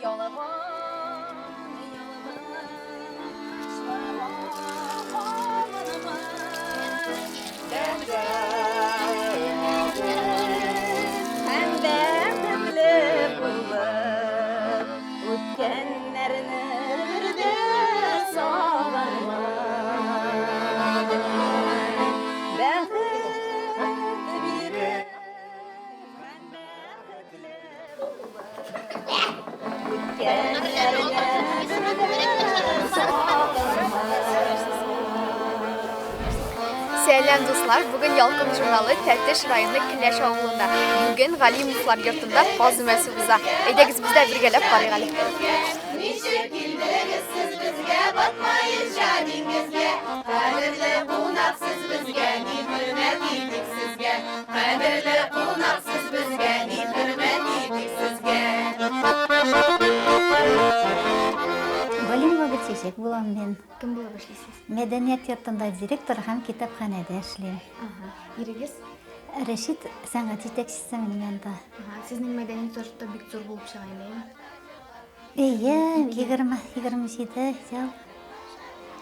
Ялган ялгышларга алынмый. Һәм бәхетле булып үткәннәрне бер дә сагынмый. Бәхет биреп һәм бәхетле булып үткәннәрне бер дә сагынмый. Сәлам, дуслар! Бүген Ялкын журналы Тәтеш районы Келәш авылында. Бүген Галимовлар йортында каз өмәсе уза. Әйдәгез, без дә бергәләп карыйк әле. Ничек килдегез сез безгә, батмаенча диңгезгә? Кадерле кунак сез безгә, ни хөрмәт итик сезгә? Кадерле кунак сез безгә, ни хөрмәт итик сезгә? Галимова Гөлчәчәк булам мин. Кем булып эшлисез? Мәдәният йортында директор һәм китапханәдә эшлим. Ага. Ирегез? Рәшит сәнгать җитәкчесе минем янда. Ага. Сезнең мәдәният йорты бик зур булып чыга инде, әйеме? Әйе, 20, 27 ел.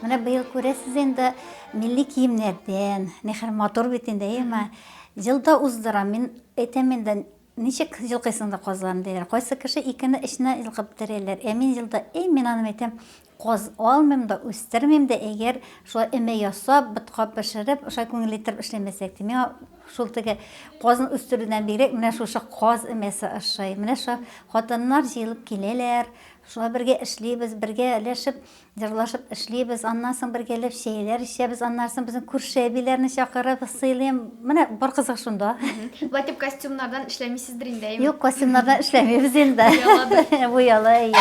Менә быел күрәсез инде милли киемнәрдән, нихәл матур бит инде, әйеме? Ел да уздырам. Мин әйтәм инде, ничек җылкыйсың да казларны диләр. Кайсы кеше икене, өчне җылкып бетерәләр. Ә мин елда, әй, мин аны әйтәм, каз алмыйм да, үстермим дә, әгәр шулай өмә ясап, ботка пешереп, шулай күңелле иттереп эшләмәсәк, ди. Миңа шул теге казны үстерүдән бигрәк, менә шушы каз өмәсе ошый. Менә шул хатыннар җыелып киләләр, шулай бергә эшлибез, бергәләшеп, җырлашып эшлибез, аннан соң бергәләп чәйләр эчәбез, аннан соң безнең күрше әбиләрне чакырып сыйлыйм. Менә бар кызык шунда. Болай дип костюмнардан эшләмисездер инде, әйеме? Юк, костюмнардан эшләмибез инде. Буяладыр. Буяла, әйе.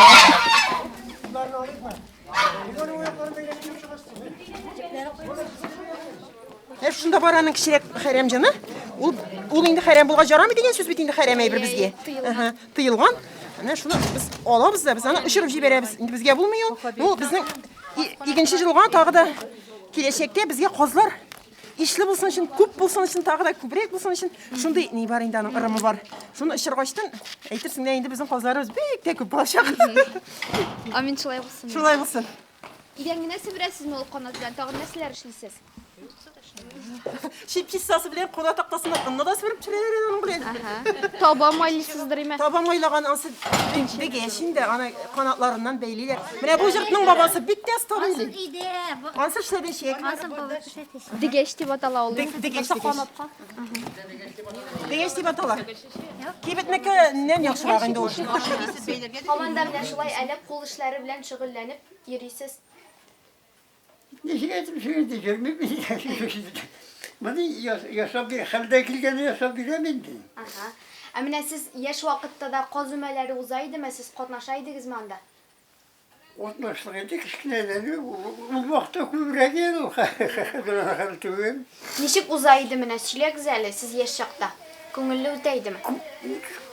Ә шунда бар аның кечерәк хәрәм җаны. Ул ул инде хәрәм булгач ярамый дигән сүз бит инде хәрәм әйбер безгә. Әһә, тыелган. Менә шуны без алабыз да, без аны очырып җибәрәбез. Инде безгә булмый ул. Ну, безнең икенче елга тагы да киләчәктә безгә казлар ишле булсын өчен, күп булсын өчен, тагы да күбрәк булсын өчен шундый ни бар инде аның ырымы бар. Шуны очыргачтын әйтерсең дә инде безнең казларыбыз бик тә күп булачак. Амин, шулай булсын. Шулай булсын. Идән генә себерәсезме ул канат белән? Тагын нәрсәләр эшлисез? Чип-чистасы белән куна тактасына онны да себереп төшерәләр әле аның белән. Ага. Таба майлыйсыздыр име? Таба майлаган ансы дегәч инде аны канатларыннан бәйлиләр. Менә бу җыртның бабасы бик тә оста бәйли. Ансы эшләдәчәк. Дегәч дип атала ул. Дегәч, дегәч. Дегәч дип атала. Кибетнекеннән яхшырак инде ул. Һаман да менә шулай әле кул эшләре белән шөгыльләнеп йөрисез. Ничек әйтеп сөенде, йөрмим мин. Моны ясап бир, хәлдә килгәнне ясап бирәм инде. Ага. Ә менә сез яшь вакытта да каз өмәләре уза идеме? Сез катнаша идегезме анда? Катнаштык инде кечкенәдән. Ул вакытта күбрәк иде ул, хәзер аны хәл түгел. Ничек уза иде менә, сөйләгез әле, сез яшь чакта. Күңелле үтә идеме?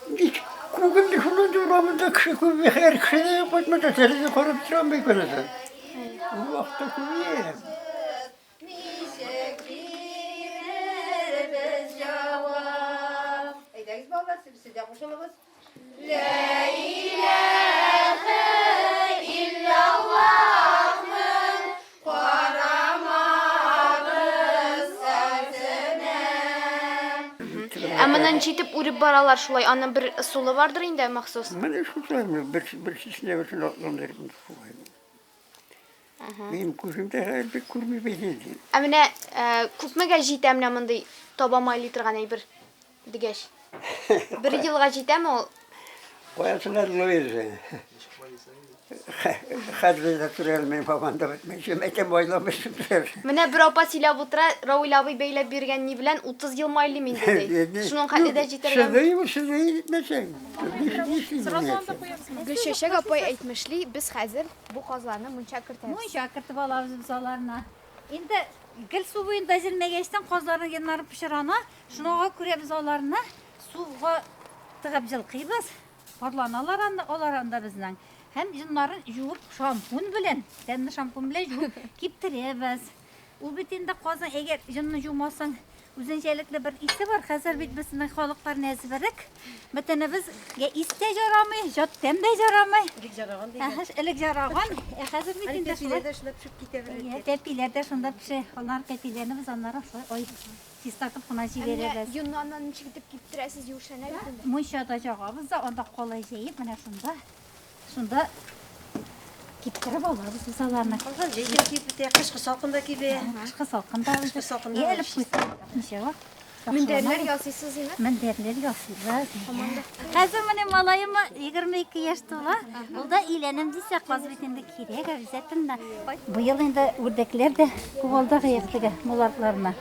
Бик күңелле шул инде, урамында кеше күп, һәр кеше дә кайтмаса, тәрәзә карап торам бик менә. Ул вакытта күп иде. Ничек бирербез җавап? Әйдәгез, балалар, сез дә кушылыгыз. Лә иләһә илляллаһның карамагыз артына. Ә моны ничек итеп үреп баралар шулай? Аның бер ысулы бардыр инде махсус? Менә шулай, бер бер чишенә берсен атландырып шулай. Минем күзем дә хәзер бик күрми бит инде. Ә менә күпмегә җитә менә мондый таба майлый торган әйбер дигәч? Бер елга җитәме ул? Каясына Луиза. Хәзер дә күрә алмыйм, һаман да бетмәйчә, әйтәм, майламыйсың диләр. Менә бер апа сөйләп утыра, Равил абый бәйләп биргән ни белән 30 ел майлыйм инде, ди. Шуның хәтле дә җитәргә. Чыдый ул, чыдый җитмәсәң. Гөлчәчәк апай әйтмешли, без хәзер бу казларны мунча кертәбез. Мунча кертеп алабыз без аларны. Инде гел су буенда җилмәгәчтән казларның йоннары пычрана, шуңа күрә без аларны суга тыгып җылкыйбыз. Парланалар анда, алар анда безнең. Һәм йоннарын жуып шампунь белән, тәнне шампунь белән жуып киптерәбез. Ул бит инде казның, әгәр йонны жумасаң, Үзенчәлекле бер исе бар. Хәзер бит безнең халыклар нәзберек. Бөтенебезгә ис тә җарамый, җат тәм дә җарамый. Элек җараган дигән. Әһә, элек җараган. Ә хәзер бит инде шулай. Тәпиләр дә шунда пешеп китә бер Әйе, тәпиләр дә шунда пешә. Алар тәпиләрне без аннары шулай ай чистартып кына Ә менә җибәрәбез. йонны аннан ничек итеп киптерәсез, юешләнә бит инде. Мунчада җагабыз да, анда калай җәеп, менә шунда, шунда киптереп алабыз без аларны. Калган җәйгә кибеп бетә, кышкы салкында кибә. Кышкы салкында. Кышкы салкында Е, элеп куйсаң, ничего. Мендәрләр ясыйсыз инде? Мендәрләр ясыйлар. Хәзер менә малаема 22 яшь тула. Ул да өйләнәм дисә, каз бит инде кирәк, обязательно. Быел инде үрдәкләр дә күп алды гыек теге мулардларына.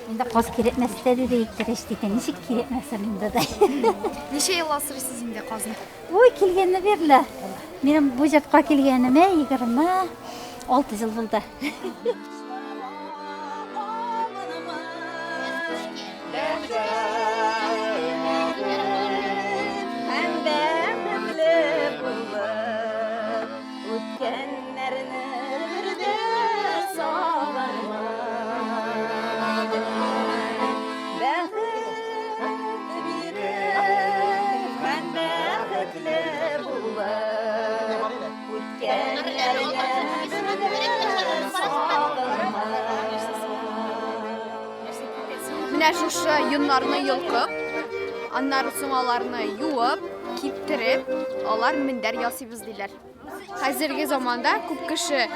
Инде каз кирәкмәс тә диде иктереш диде. Ничек кирәкмәсен инде дә. Ничә ел асрыйсыз инде казны? Ой, килгәнне бирле. Минем бу йортка килгәнемә 26 ел булды. Һәм бәхетле булып үткәннәрне бер дә сагынмадым. Бәхет биреп һәм бәхетле булып үткәннәрне бер дә сагынмадым. Менә шушы йоннарны йолкып, аннары соң аларны юып, киптереп, алар мендәр ясыйбыз диләр. Хәзерге заманда күп кеше э,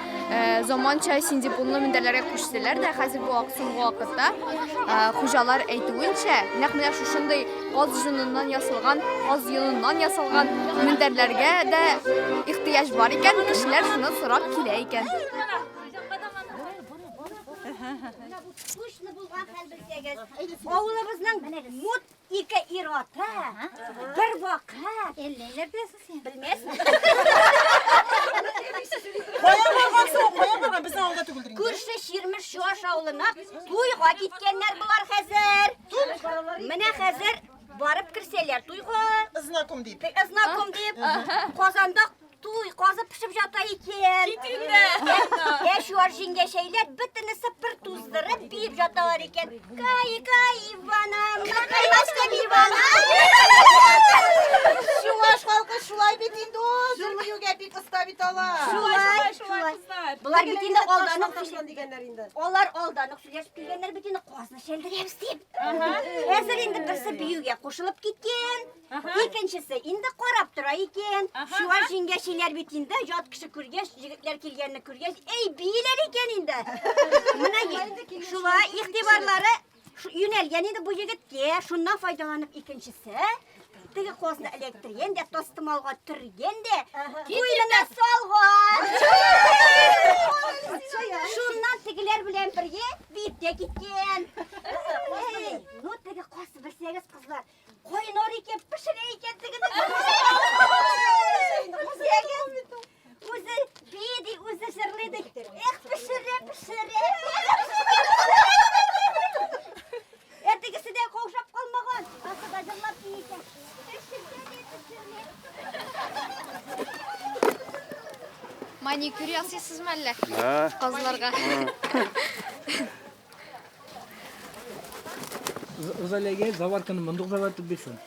заманча синдипунлы мендәрләргә күчтеләр дә, хәзерге вак соңгы вакытта э, хуҗалар әйтүенчә, нәкъ менә шушындый каз җоныннан ясалган, каз йоныннан ясалган мендәрләргә дә ихтыяҗ бар икән, кешеләр шуны сорап килә икән. Точно булган хәл белсәгез, авылыбызның мут ике ир-аты бер вакыт Әлләләр беләсең син. белмәсме? Кая барган соң? Кая барган? Безнең авылда түгелдер инде. Күрше Чирмеш Чуаш авылына туйга киткәннәр болар хәзер. Менә хәзер барып керсәләр туйга, Знаком дип. знаком дип, Казанда туй казы пешеп ята икән. Ә чуаш җиңгәчәйләр бөтенесе пыр туздырып биеп яталар икән. Кай, кай, Ивана, каймашка Ивана. Чуаш халкы шулай бит инде ул, җыр-биюгә бик оста бит алар. Шулай, шулай. Болар бит инде алдан ук Ташлан дигәннәр инде. Алар алдан ук сөйләшеп килгәннәр бит инде казны чәлдерәбез дип. Хәзер инде берсе биюгә кушылып киткән, икенчесе инде карап тора икән. Чуаш җиңгәчиләр бит инде ят кеше күргәч, егетләр килгәнне күргәч, әй бииләр икән инде. Менә шулай игътибарлары юнәлгән инде бу егеткә. Шуннан файдаланып икенчесе теге казны эләктергән дә, тастымалга төргән дә, куенына салган. Шуннан тегеләр белән бергә биеп тә киткән. Эй, ну теге каз белсәгез, кызлар, кайнар икән, пешерә икән тегене. Белсәгез, үзе бии ди, үзе җырлый ди. Эх, пешерә, пешерә. Ә тегесе дә каушап калмаган. Асы да җырлап бии икән. Пешерә дә пешерә. Маникюр ясыйсызмы әллә? Казларга. Розалиягә заварканы мондук завартып бирсен.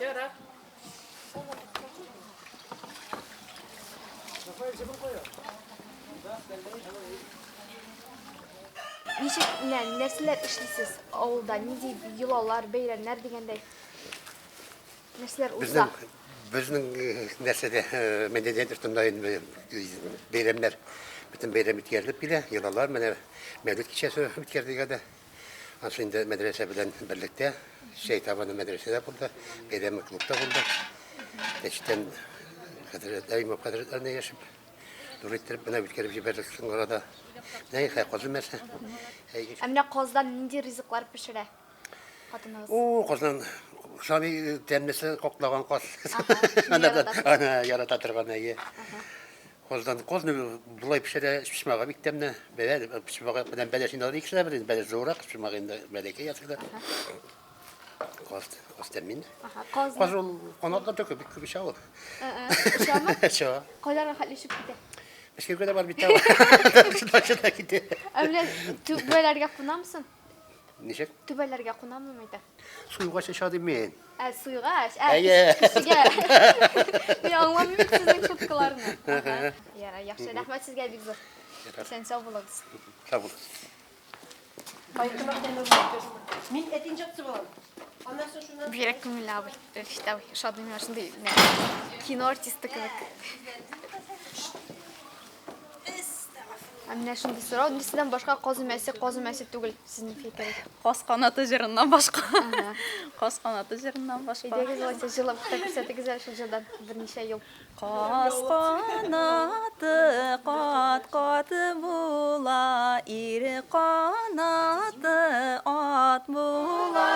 Ничек, менә нәрсәләр эшлисез авылда? Нинди йолалар, бәйрәмнәр дигәндәй? Нәрсәләр уза? Безнең безнең нәрсәдә мәдәният йортында инде бәйрәмнәр бөтен бәйрәм үткәрелеп килә. Йолалар менә Мәүлид кичәсе үткәрдек әле. Ансы инде мәдрәсә белән берлектә чәй табыны мәдрәсәдә булды, бәйрәме клубта булды. Тәчтән хәзрәтләр, имам хәзрәтләренә яшеп, зур иттереп менә үткәреп җибәрдек соңгы арада. Менә хәй казы мәсә. Ә менә каздан нинди ризыклар пешерә хатыныгыз? О, каздан самый тәмлесе каклаган каз. шуны Ана яратасыз. ана ярата торган әйе. Каздан казны болай пешерә, пешмәгә бик тәмле. Бәлә пешмәгә белән бәләш инде икесе дә бер инде, бәләш зуррак, пешмәгә инде бәләкәй ясыйлар. Каз, каз тәмле инде. Аха, каз. Каз ул канатлар түгел, бик күп эчә ул. Эчәме? Эчә. Кайларга хәтле эчеп китә? Мәскәүгә дә бар бит. Шунда шунда китә. Ә менә түбәләргә кунамсың? Ничек? Түбәләргә кунамы мәйтәм? Суйгач оча дим мин. Ә, суйгач, ә, Әйе. кешегә. Мин аңламыйм бит сезнең шуткаларны. Ага. Ярар, яхшы. Рәхмәт сезгә бик зур. Исән сау булыгыз. Сау булыгыз. Мин әтин җатсы булам. Аннан соң шуннан Бигрәк күңелле абый. Рәшит абый. Ошады миңа шундый менә кино артисты кебек. Ә менә шундый сорау, нәрсәдән башка каз өмәсе каз өмәсе түгел, сезнең фикерегез? Каз канаты җырыннан башка. Каз канаты җырыннан башка. Әйдәгез, алайса җырлап та күрсәтегез әле шул җырдан берничә юл. Каз канаты кат-кат була, ир канаты ат була.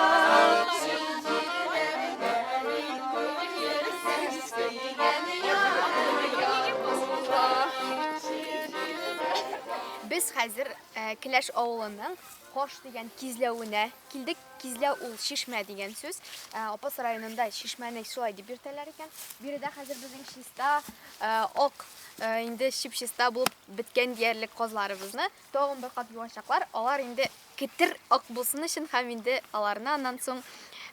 Без хәзер э, Келәш авылының Кош дигән кизләвенә килдек. Кизләү ул чишмә дигән сүз. Э, Апас районында чишмәне шулай дип йөртәләр икән. Биредә хәзер безнең чиста, э, ак, инде чип-чиста булып беткән диярлек казларыбызны тагын бер кат юачаклар. Алар инде кетер ак булсын өчен һәм инде аларны аннан соң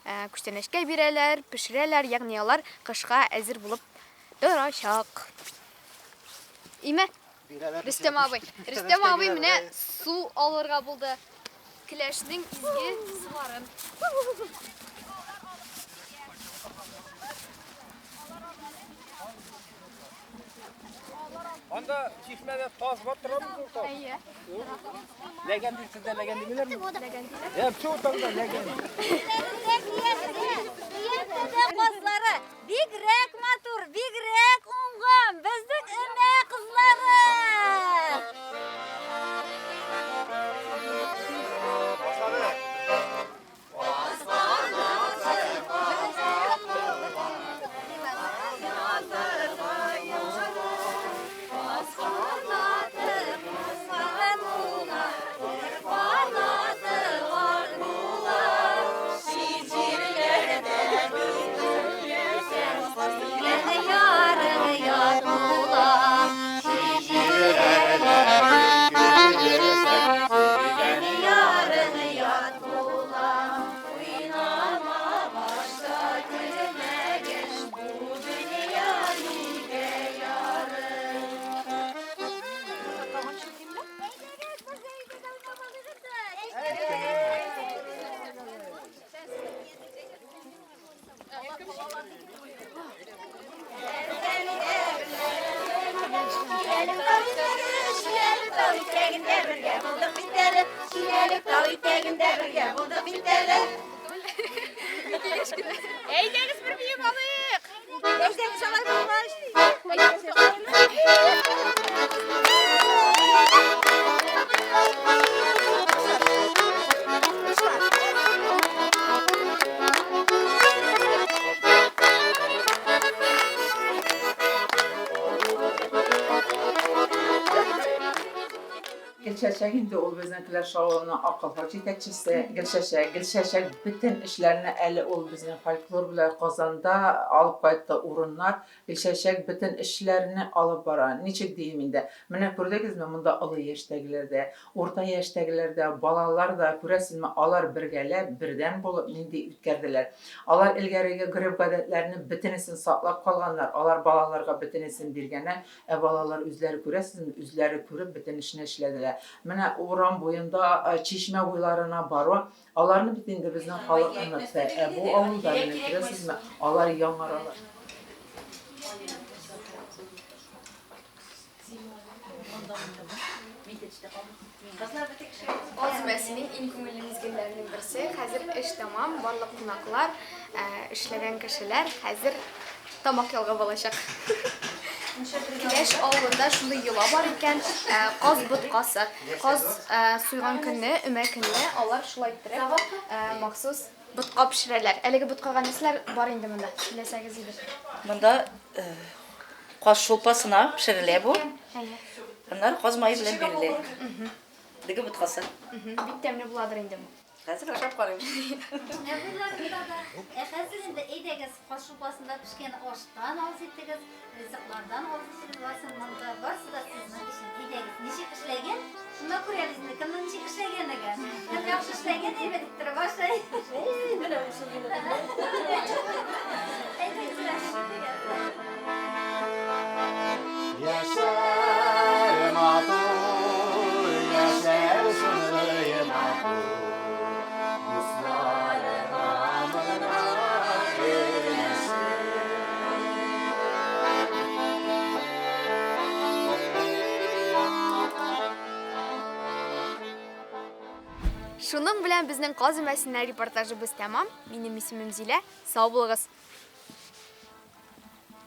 күчтәнәчкә бирәләр, пешерәләр, ягъни алар кышка әзер булып торачак. Име? Рөстәм абый. Рөстәм абый менә су алырга булды. Келәшнең изге суларын. Анда чишмәдә таз бар торамы ул таз? Әйе. Ләгән дип сездә ләгән димиләрме? Ләгән диләр. Ә, все таңда ләгән. Казлары бигрәк матур, бигрәк уңган, безнең өмә кызлары. Әйдәгез бер биеп алыйк. Әйдәгез алай булгач. Гөлчәчәк инде ул безнең Келәш авылының акыллы җитәкчесе. Гөлчәчәк, Гөлчәчәк бөтен эшләрне әле ул безнең фольклор белән Казанда алып кайтты урыннар. Гөлчәчәк бөтен эшләрне алып бара. Ничек диим инде? Менә күрдегезме, монда олы яшьтәгеләр дә, урта яшьтәгеләр дә, балалар да, күрәсезме, алар бергәләп, бердәм булып нинди үткәрделәр. Алар элгәреге гореф-гадәтләрне бөтенесен саклап калганнар, алар балаларга бөтенесен биргәннәр. Ә балалар үзләре күрәсезме, үзләре күреп бөтен эшне эшләделәр. Менә урам буенда, чишмә буйларына бару, аларны бит инде безнең халык онытты. Ә бу авылда менә күрәсезме, алар яңаралар. Каз өмәсенең иң күңелле мизгелләренең берсе. Хәзер эш тәмам, барлык кунаклар, эшләгән кешеләр хәзер тамак ялгап алачак. Келәш авылында шундый йола бар икән, каз боткасы. Каз суйган көнне, өмә көнне алар шулай иттереп махсус ботка пешерәләр. Әлеге боткага нәрсәләр бар инде монда? Сөйләсәгез иде. Монда каз шулпасына пешерелә бу. Аннары каз мае белән бирелә. Дөге боткасы. Бик тәмле буладыр инде бу. Хәзер ашап карыйм. Ә хәзер инде әйдәгез, каз шулпасында пешкән аштан авыз итегез, ризыклардан авыз итегез, барсын монда, барсы да сезнең өчен. Әйдәгез, ничек эшләгән, шунда күрәбез инде, кемнең ничек эшләгәнлеген. Кем яхшы Аш эшләгән әйбәт иттереп ашый. Менә шул Яшәр матур, яшәр шундый матур. Дусларыма гына Шуның белән безнең Каз өмәсеннән репортажыбыз тәмам. Минем исемем Зилә. Сау булыгыз.